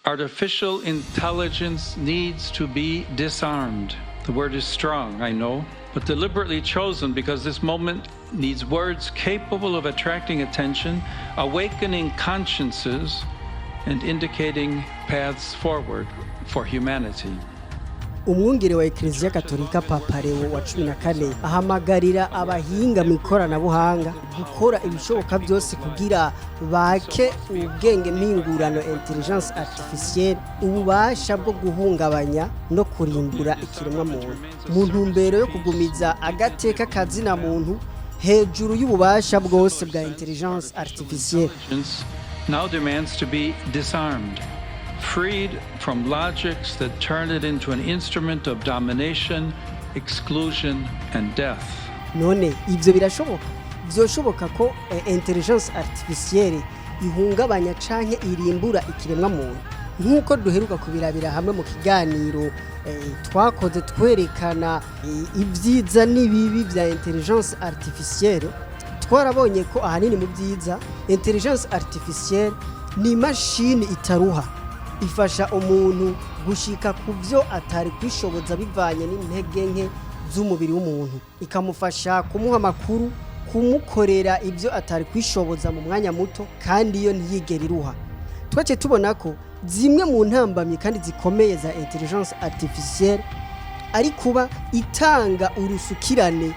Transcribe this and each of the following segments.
Artificial intelligence needs to be disarmed. The word is strong, I know, but deliberately chosen because this moment needs words capable of attracting attention, awakening consciences, and indicating paths forward for humanity. Umwungere wa Ekereziya Katolika, Papa Leo wa 14, ahamagarira abahinga mu ikoranabuhanga gukora ibishoboka byose kugira bake ubwenge mpingurano, intelligence artificielle, ububasha bwo guhungabanya no kurimbura ikiremwamuntu, mu ntumbero yo kugumiza agateka kazina muntu hejuru y'ububasha bwose bwa intelligence artificielle. Intelligence now demands to be disarmed, freed from logics that turn it into an instrument of domination, exclusion, and death. None ibyo birashoboka? Byoshoboka ko intelligence artificielle ihungabanya canke irimbura ikiremwa muntu? Nk'uko duheruka kubirabira hamwe mu kiganiro twakoze twerekana ibyiza n'ibibi bya intelligence artificielle, twarabonye ko ahanini mu byiza, intelligence artificielle ni imashini itaruha, ifasha umuntu gushika ku byo atari kwishoboza bivanye n'intege nke z'umubiri w'umuntu, ikamufasha kumuha amakuru, kumukorera ibyo atari kwishoboza mu mwanya muto, kandi iyo ntiyigere iruha. Twace tubona ko zimwe mu ntambamyi kandi zikomeye za intelligence artificielle ari kuba itanga urusukirane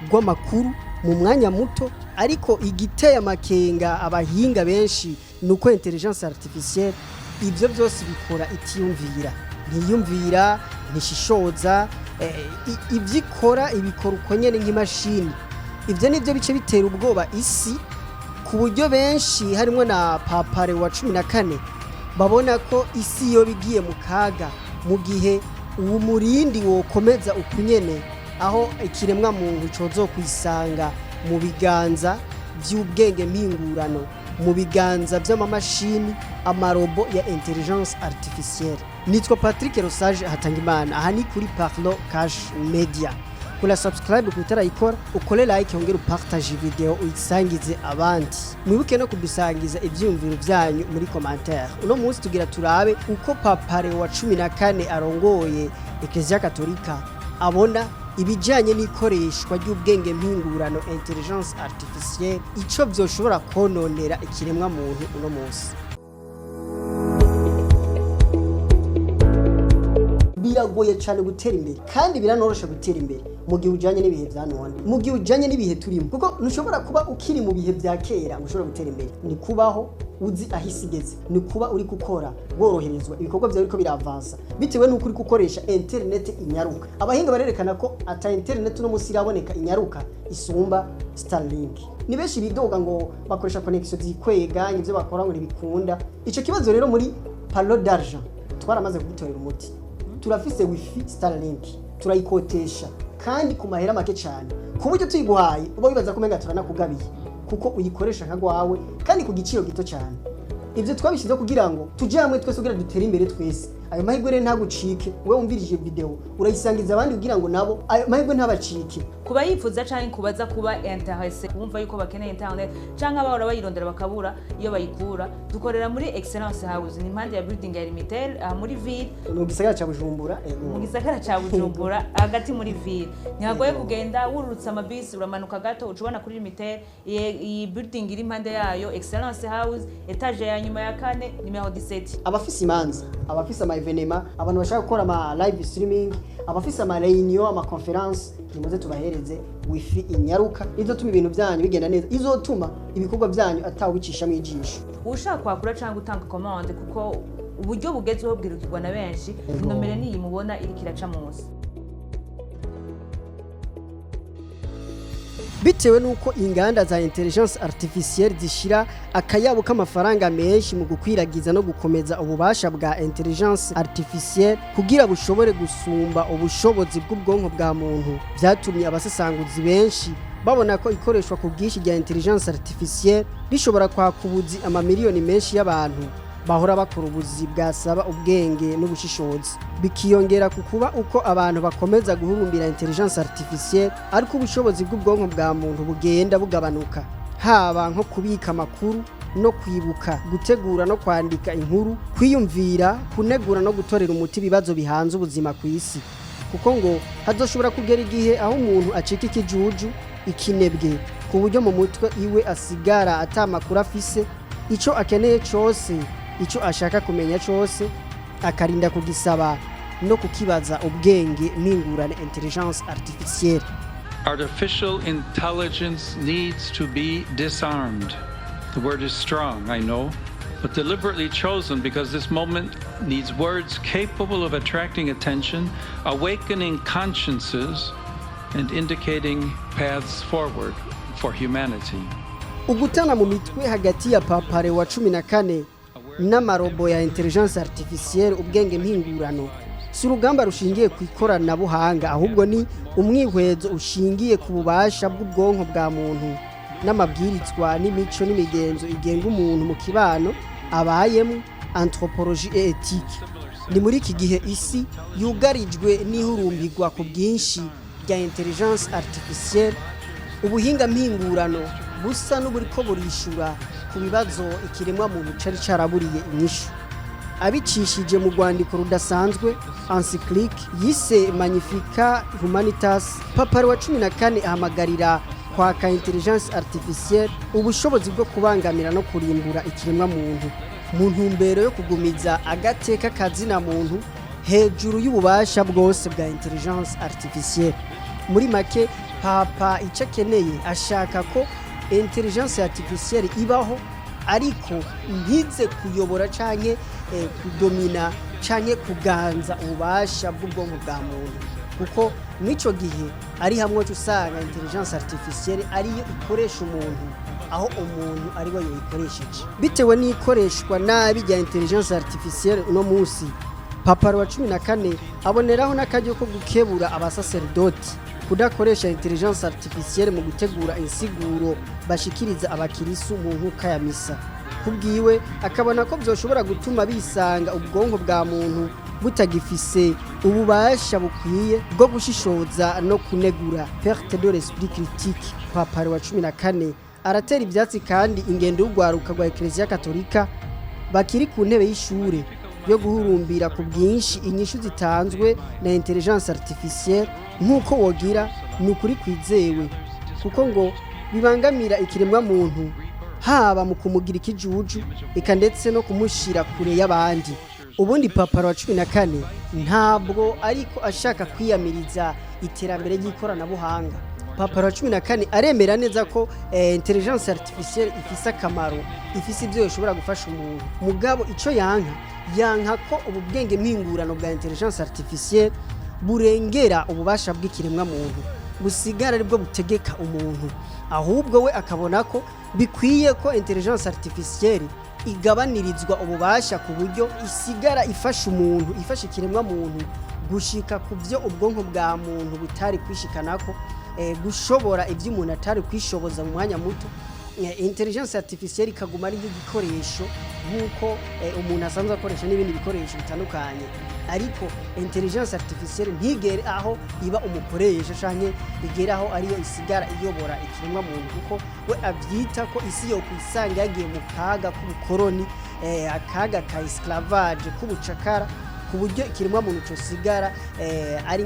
rw'amakuru mu mwanya muto. Ariko igiteye amakenga abahinga benshi ni uko intelligence artificielle ibyo byose bikora itiyumvira, ntiyumvira, ntishishoza. Ibyo ikora ibikora uko nyene nk'imashini. Ibyo nibyo bice bitera ubwoba isi, ku buryo benshi, harimo na Papa Leo wa 14, babona ko isi yoba igiye mu kaga mu gihe uwo murindi wokomeza ukunyene, aho ikiremwa muntu cozo kwisanga mu biganza by'ubwenge mpingurano, mu biganza by'amamashini, amarobo ya intelligence artificielle. Nitwa Patrick Rosage Hatangimana, aha ni kuri Parlo Cash Media. Kora subscribe ku utarayikora, ukore like, wongere upartage video, uyisangize abandi. Mwibuke no kudusangiza ivyiyumviro vyanyu muri commentaire. Uno munsi tugira turabe uko Papa Leo wa 14 arongoye Eklezia Katolika abona ibijyanye n'ikoreshwa ry'ubwenge mpingurano, intelligence artificielle, ico vyoshobora kononera ikiremwa muntu uno munsi. Biragoye cyane gutera imbere, kandi biranoroshe gutera imbere mu gihe ujyanye n'ibihe bya none, mu gihe ujyanye n'ibihe turimo, kuko ntushobora kuba ukiri mu bihe bya kera ngo ushobore gutera imbere. Ni kubaho uzi aho isi igeze, ni kuba uri gukora woroherezwa, ibikorwa byawe biriko biravansa bitewe n'uko uri gukoresha interineti inyaruka. Abahinga barerekana ko ata interineti uno munsi iraboneka inyaruka isumba Starlink. Ni benshi bidoga ngo bakoresha connection zikwega, ibyo bakora ngo ntibikunda. Ico kibazo rero muri Palo d'Argent twaramaze kugitorera umuti. Turafise wifi Starlink, turayikotesha kandi ku mahera make cyane, ku buryo tuyiguhaye uba wibaza ko umenga turanakugabiye, kuko uyikoresha nka gwawe kandi ku giciro gito cyane. Ibyo twabishyizeho kugira ngo tujye hamwe twese kugira dutere imbere twese. Ayo mahirwe rero ntagucike. Wowe wumvirije video, urayisangiza abandi kugira ngo nabo ayo mahirwe ntabacike. Kuba yifuza canke kubaza kuba intéressé, kumva yuko bakeneye internet, canke abahora bayirondera bakabura iyo bayikura, dukorera muri Excellence House, ni impande ya building ya Limitel, aha muri ville. Mu gisagara ca Bujumbura, ego. Mu gisagara ca Bujumbura, hagati muri ville. Ntihagoye kugenda, wururutse amabisi uramanuka gato uca ubona kuri Limitel. Iyi building iri impande yayo, Excellence House, étage ya nyuma ya kane, numéro 17. Abafise imanza, abafise ama événements, abantu bashaka gukora ama live streaming, abafise ama réunion, ama conférence, nimuze tubahereze wifi inyaruka izotuma ibintu byanyu bigenda neza, izotuma ibikorwa byanyu atawicishamo ijisho. Ushaka kwakura cyangwa gutanga commande, kuko uburyo bugezweho bwirukirwa na benshi, nomero niyi mubona iriko iraca munsi. Bitewe n'uko inganda za intelligence artificielle zishira akayabo k'amafaranga menshi mu gukwiragiza no gukomeza ububasha bwa intelligence artificielle kugira bushobore gusumba ubushobozi bw'ubwonko bwa muntu, byatumye abasesanguzi benshi babona ko ikoreshwa ku bwinshi rya intelligence artificielle rishobora kwaka ubuzi amamiliyoni menshi y'abantu bahora bakora ubuzi bwasaba ubwenge n'ubushishozi, bikiyongera ku kuba uko abantu bakomeza guhurumbira intelligence artificielle ariko ubushobozi bw'ubwonko bwa muntu bugenda bugabanuka, haba nko kubika amakuru. No kwibuka, gutegura no kwandika inkuru, kwiyumvira, kunegura no gutorera umuti ibibazo bihanze ubuzima ku isi, kuko ngo hazoshobora kugera igihe aho umuntu acika ikijuju, ikinebwe, ku buryo mu mutwe iwe asigara atamakuru afise. Ico akeneye cose, ico ashaka kumenya cose, akarinda kugisaba no kukibaza ubwenge mpingurane, intelligence artificielle. Artificial intelligence needs to be disarmed. The word is strong, I know, but deliberately chosen because this moment needs words capable of attracting attention, awakening consciences, and indicating paths forward for humanity. Ugutana mu mitwe hagati ya Papa Leo wa 14 n'amarobo ya intelligence artificielle, ubwenge mpingurano, si urugamba rushingiye ku ikoranabuhanga, ahubwo ni umwihwezo ushingiye ku bubasha bw'ubwonko bwa muntu n'amabwirizwa n'imico n'imigenzo igenga umuntu mu kibano abayemo, anthropologie et éthique. Ni muri iki gihe isi yugarijwe n'ihurumbirwa ku bwinshi rya intelligence artificielle, ubuhinga mpingurano busa n'uburiko burishura ku bibazo ikiremwa muntu cari caraburiye inyishu. Abicishije mu rwandiko rudasanzwe, encyclique yise Magnifica Humanitas, Papa wa 14 ahamagarira kwaka intelligence artificielle ubushobozi bwo kubangamira no kurimbura ikiremwa muntu, mu ntumbero yo kugumiza agateka kazina muntu hejuru y'ububasha bwose bwa intelligence artificielle. Muri make, Papa icyo akeneye, ashaka ko intelligence artificielle ibaho, ariko ntize kuyobora canke kudomina canke kuganza ububasha bw'ubwonko bwa muntu, kuko mw'ico gihe ari hamwe usanga intelligence artificielle ariyo ikoresha umuntu aho umuntu ari we yoyikoresheje. Bitewe n'ikoreshwa nabi rya intelligence artificielle uno munsi, Papa wa 14 aboneraho n'akaryo ko gukebura abasaserdoti kudakoresha intelligence artificielle mu gutegura insiguro bashikiriza abakirisu mu nkuka ya misa. Kubwiwe, akabona ko byoshobora gutuma bisanga ubwonko bwa muntu butagifise ububasha bukwiye bwo gushishoza no kunegura, perte de l'esprit critique. Papa wa 14 aratera ivyatsi kandi ingendo y'urwaruka rwa Eklezia Katolika bakiri ku ntebe y'ishure yo guhurumbira ku bwinshi inyishu zitanzwe na intelligence artificielle, nk'uko wogira ni ukuri kwizewe, kuko ngo bibangamira ikiremwa muntu, haba mu kumugira ikijuju, eka ndetse no kumushira kure y'abandi. Ubundi Papa wa 14 ntabwo ariko ashaka kwiyamiriza iterambere ry'ikoranabuhanga. Papa wa 14 aremera neza ko intelligence artificielle ifise akamaro, ifise ibyo yoshobora gufasha umuntu. Mugabo ico yanka, yanka ko ubu bwenge mpingurano bwa intelligence artificielle burengera ububasha bw'ikiremwa muntu, busigara aribwo butegeka umuntu. Ahubwo we akabona ko bikwiye ko intelligence artificielle igabanirizwa ububasha, ku buryo isigara ifasha umuntu, ifasha ikiremwa muntu gushika ku byo ubwonko bwa muntu butari kwishikanako, gushobora ibyo umuntu atari kwishoboza mu mwanya muto. Intelligence artificielle ikaguma ari nk'igikoresho, nk'uko umuntu asanzwe akoresha n'ibindi bikoresho bitandukanye, ariko intelligence artificielle ntigere aho iba umukoresha canke igere aho ariyo isigara iyobora ikiremwa muntu, kuko we avyita ko isi yo kwisanga yagiye mu kaga k'ubukoroni, akaga ka esclavage, k'ubucakara, ku buryo ikiremwa muntu cosigara ari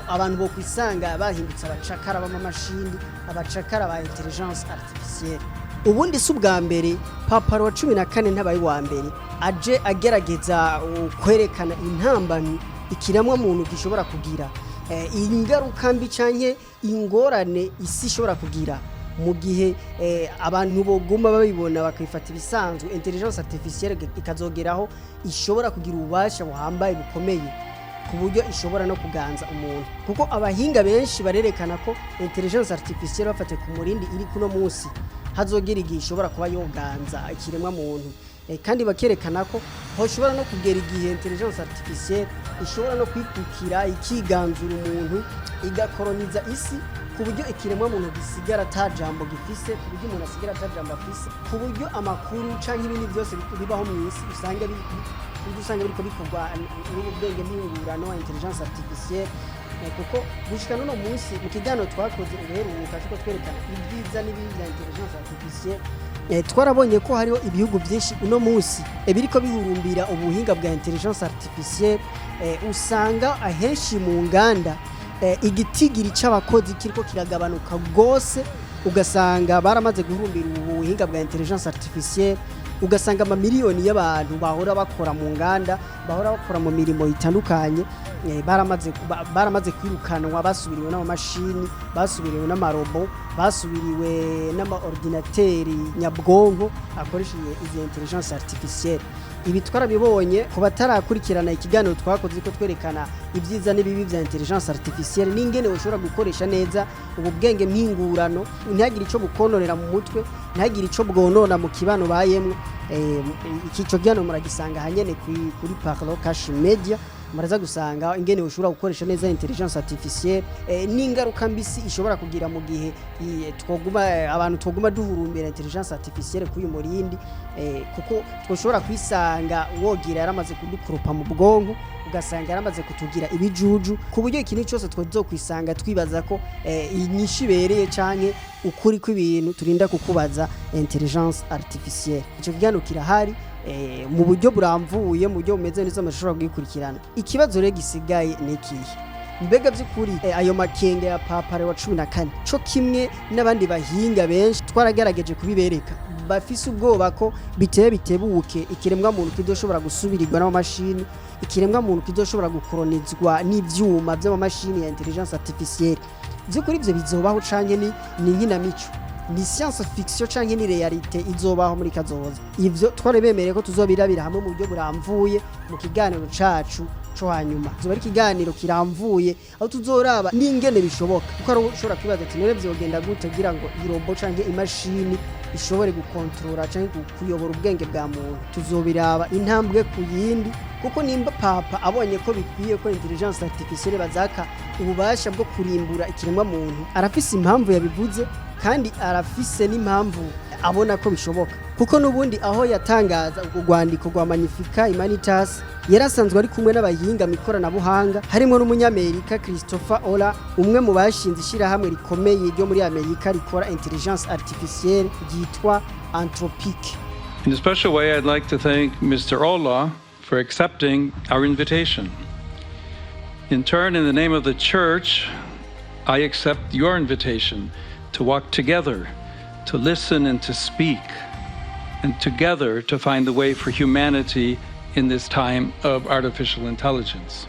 abantu bo kwisanga bahindutse abacakara b'amamashini, abacakara ba intelligence artificielle. Ubundi si ubwa mbere Papa wa 14, ntabaye wa mbere aje agerageza kwerekana intambamyi ikiremwa muntu gishobora kugira, ingaruka mbi canke ingorane isi ishobora kugira mu gihe abantu boguma babibona bakabifata ibisanzwe, intelligence artificielle ikazogeraho ishobora kugira ububasha buhambaye bukomeye, ku buryo ishobora no kuganza umuntu. Kuko abahinga benshi barerekana ko intelligence artificielle, bafate ku murindi iri kuno munsi, hazogera igihe ishobora kuba yoganza ikiremwa muntu. Kandi bakerekana ko hoshobora no kugera igihe intelligence artificielle ishobora no kwikukira, ikiganzura umuntu, igakoroniza isi, ku buryo ikiremwa muntu gisigara ata jambo gifise, ku buryo umuntu asigara ata jambo afise, ku buryo amakuru canke ibindi byose bibaho mu isi usanga ibyo usanga biriko bikorwa n'ubu bwenge mpingurano, intelligence artificielle. Kuko gushika n'uno munsi, mu kiganiro twakoze ubuheruka ariko twerekana ibyiza n'ibibi bya intelligence artificielle, twarabonye ko hariho ibihugu byinshi uno munsi biriko bihurumbira ubuhinga bwa intelligence artificielle. Usanga ahenshi mu nganda igitigiri c'abakozi kiriko kiragabanuka gose, ugasanga baramaze guhurumbira ubu buhinga bwa intelligence artificielle, ugasanga amamiliyoni y'abantu bahora bakora mu nganda, bahora bakora mu mirimo itandukanye, baramaze kwirukanwa, basubiriwe n'amamashini, basubiriwe n'amarobo, basubiriwe n'amaordinateri nyabwonko akoresheje izi intelligence artificielle. Ibi twarabibonye. Ku batarakurikirana ikiganiro twakoze ko twerekana ibyiza n'ibibi bya intelligence artificielle n'ingene ushobora gukoresha neza ubu bwenge mpingurano, ntihagire ico bukononera mu mutwe, ntihagire ico bwonona mu kibano bayemwo, iki ico kiganiro muragisanga hanyene kuri Parlo Cash Media. Muraza gusanga ingene ushobora gukoresha neza intelligence artificielle, n'ingaruka mbisi ishobora kugira mu gihe twoguma, abantu twoguma duhurumbira intelligence artificielle kuri uyu murindi, kuko twoshobora kwisanga wogira yaramaze kudukurupa mu bwonko, ugasanga yaramaze kutugira ibijuju, ku buryo ikintu cyose twazokwisanga twibaza ko inyishu ibereye canke ukuri kw'ibintu turinda kukubaza intelligence artificielle. Ico kiganiro kirahari mu buryo buramvuye, mu buryo bumeze neza, amashusho kugikurikirana. Ikibazo rero gisigaye ni ikihe? Mbega by'ukuri ayo makenga ya Papa Leo wa 14, co kimwe n'abandi bahinga benshi twaragerageje kubibereka, bafise ubwoba ko biteye bitebuke ikiremwa muntu kidoshobora gusubirirwa n'amamashini, ikiremwa muntu kidoshobora gukoronizwa n'ivyuma vy'amamashini ya intelligence artificielle, by'ukuri ivyo bizobaho canke ni nkinamico, ni science fiction canke ni réalité izobaho muri kazoza? Ivyo twari bemereye ko tuzobirabira hamwe mu buryo buramvuye mu kiganiro cacu co hanyuma. Zoba ari ikiganiro kiramvuye aho tuzoraba n'ingene bishoboka, kuko ari ushobora kwibaza ati: "None vyogenda gute kugira ngo irobo canke imashini ishobore gukontorora canke kuyobora ubwenge bwa muntu?" Tuzobiraba intambwe ku yindi, kuko nimba Papa abonye ko bikwiye ko intelligence artificielle bazaka ububasha bwo kurimbura ikiremwa muntu, arafise impamvu yabivuze, kandi arafise n'impamvu abona ko bishoboka, kuko n'ubundi aho yatangaza urwo rwandiko rwa Magnifica Humanitas yarasanzwe ari kumwe n'abahinga mu ikoranabuhanga, harimo n'umunyamerika Christopher Ola, umwe mu bashinze ishyirahamwe rikomeye ryo muri Amerika rikora intelligence artificielle ryitwa Anthropic. In a special way, I'd like to thank Mr. Ola for accepting our invitation. In turn, in the name of the Church, I accept your invitation to walk together, to listen and to speak, and together to find the way for humanity in this time of artificial intelligence.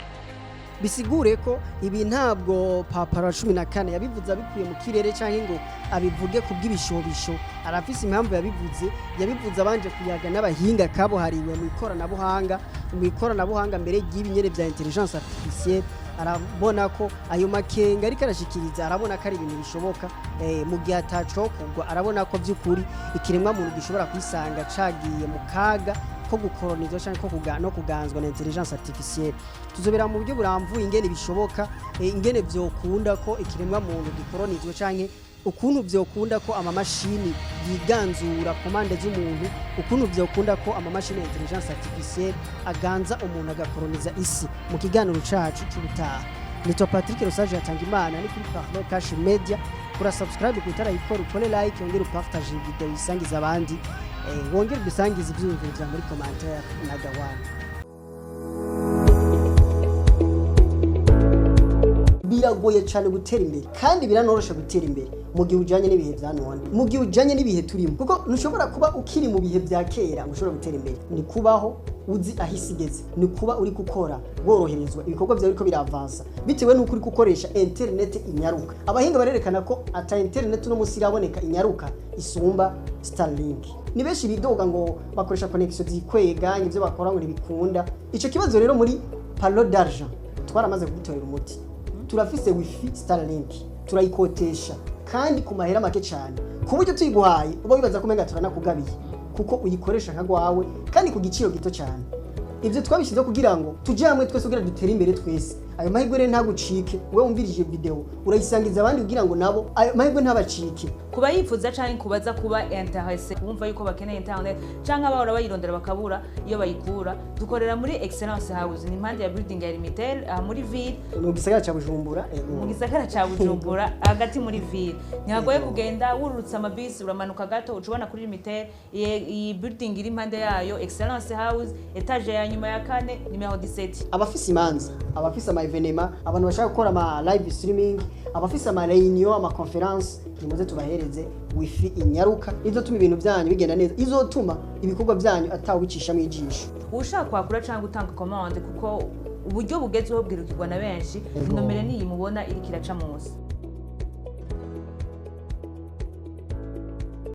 Bisigure ko ibi ntabwo Papa wa 14 yabivuze abikuye mu kirere cyangwa ngo abivuge ku bw'ibishobisho. Arafise impamvu yabivuze. Yabivuze abanje kuyaga n'abahinga kabuhariwe mu ikoranabuhanga mbere ry'ibinyere bya intelligence artificielle. Arabona ko ayo makenga ariko arashikiriza, arabona ko ari ibintu bishoboka mu gihe atacokugwa. Arabona ko by'ukuri ikiremwa muntu gishobora kwisanga cagiye mu kaga ko gukoronizwa cyangwa ko no kuganzwa na intelligence artificielle. Tuzobera mu buryo buramvuye ingene bishoboka, ingene vyokunda ko ikiremwa muntu gikoronizwa, canke ukuntu vyokunda ko amamashini yiganzura commande z'umuntu, ukuntu vyokunda ko amamashini ya intelligence artificielle aganza umuntu, agakoroniza isi, mu kiganiro cacu c'ubutaha. Nitwa Patrick Rosaje Hatangimana, ni kuri Parlo Cash Media. Kura subscribe kutarayikora, ukore like, wongere upartage video, isangiza abandi, wongere udusangize ivyiyumviro vya muri commentaire na gawana. Biragoye cyane gutera imbere, kandi biranoroshe gutera imbere mu gihe ujyanye n'ibihe bya none, mu gihe ujyanye n'ibihe turimo, kuko ntushobora kuba ukiri mu bihe bya kera ngo ushobore gutera imbere. Ni kubaho uzi aho isi igeze, ni kuba uri gukora woroherezwa, ibikorwa byawe biriko biravansa bitewe n'uko uri gukoresha interineti inyaruka. Abahinga barerekana ko ata interineti uno munsi iraboneka inyaruka isumba Starlink. Ni benshi bidoga ngo bakoresha connection zikwega, ibyo bakora ngo ntibikunda. Ico kibazo rero muri Palo d'Argent twaramaze kugitorera umuti. Turafise wifi Starlink, turayikotesha kandi ku mahera make cyane, ku buryo tuyiguhaye uba wibaza ko umenga turanakugabiye, kuko uyikoresha nka gwawe kandi ku giciro gito cyane. Ibyo twabishyizeho kugira ngo tujye hamwe twese, kugira dutere imbere twese. Ayo mahirwe rero ntagucike. Wewe wumvirije video, urayisangiza abandi kugira ngo nabo ayo mahirwe ntabacike. Kuba yifuza canke kubaza kuba intéressé, kumva yuko bakeneye internet canke abahora bayirondera bakabura iyo bayikura, dukorera muri Excellence House, ni impande ya building ya Limitel, aha muri ville. Mu gisagara ca Bujumbura, ego. Mu gisagara ca Bujumbura, hagati muri ville. Ntihagoye kugenda, wururutse amabisi, uramanuka gato, uca ubona kuri Limitel, iyi building iri impande yayo, Excellence House, étage ya nyuma ya kane, numéro 17. Abafise imanza, abafise ama événements, abantu bashaka gukora ama live streaming, abafise ama réunion, ama conférence, nimuze tubahereze wifi inyaruka izotuma ibintu byanyu bigenda neza, izotuma ibikorwa byanyu atawicishamo ijisho. Ushaka kwakura cyangwa utanga commande, kuko uburyo bugezweho bwirukirwa na benshi, nomero niyi mubona iriko iraca munsi.